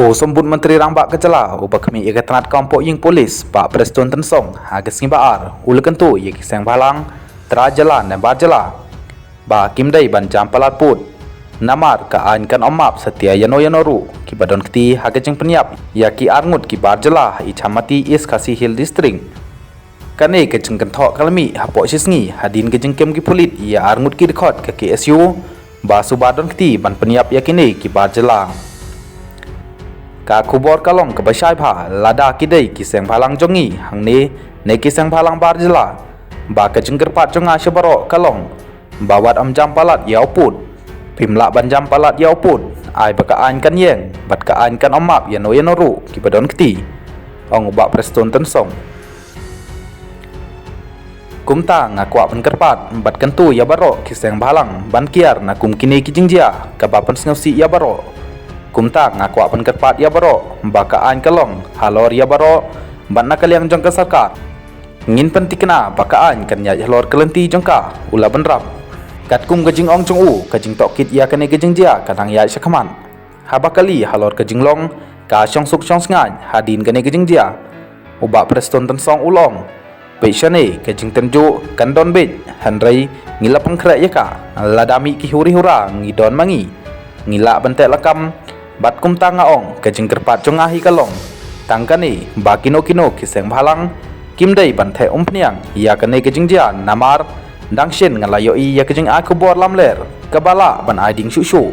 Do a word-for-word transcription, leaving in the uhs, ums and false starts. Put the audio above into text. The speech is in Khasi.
U Symbud Myntri Rangbah ka jylla uba khmih ïa ka tnat kam poh ïing police Bah Prestone Tynsong ha ka sngi Ba-ar u la kyntu ïa ki seng bhalang tra jylla ne bar jylla ba kim dei ban jam palat pud. Namar ka aiñ kan ym map satia ïano ïano ruh kiba don kti ha ka jingpynïap ïa ki arngut ki bar jylla ha Ichamati, East Khasi Hills District. Kane ka jingkynthoh ka la mih hapoh shi sngi hadien ka jingkem ki pulit ïa arngut ki dkhot ka K S U ba suba don kti ban pynïap ïa kine ki bar jylla. Ka khubor ka long kaba shai bha lada ki dei ki seng bhalang jong ngi hangne ne ki seng bhalang bar jylla, ba ka jingkyrpad jong nga sha baroh ka long ba wat ym jam palat ïa u pud. Phim lah ban jam palat ïa u pud, ai ba ka aiñ kan ïeng bad ka aiñ kan ym map ïano ïano ruh kiba don kti, ong u Bah Prestone Tynsong. Kumta nga kwah pynkyrpad bad kyntu ïa baroh ki seng bhalang ban kiar na kum kine ki jingjia kaba pynsngewsih ïa baroh. Kumta nga kwah pynkyrpad ïa baroh ba ka aiñ ka long halor ïa baroh bad na ka liang jong ka sorkar ngin pyntikna ba ka aiñ kan ïaid halor ka lynti jong ka, u la bynrap. Katkum ka jingong jong u, ka jingtohkit ïa kane ka jingjia ka dang ïaid shakhmat. Haba kali halor ka jinglong ka shongsuk shongsngaid hadien kane ka jingjia, u Bah Prestone Tynsong u la ong, beit shane ka jingtynjuh kan don beit, hynrei ngi la pynkhreh ïa ka, lada mih ki huri hura ngi don ma ngi, ngi lah ban teh lakam. Bad kumta nga ong ka jingkyrpad jong nga hi ka long tang kane ba kino kino ki seng bhalang kim dei ban theh umphniang ïa kane ka jingjia, namar dang shen nga la ïohi ïa ka jingai khubor lamler kaba lah ban ai ding shuh shuh.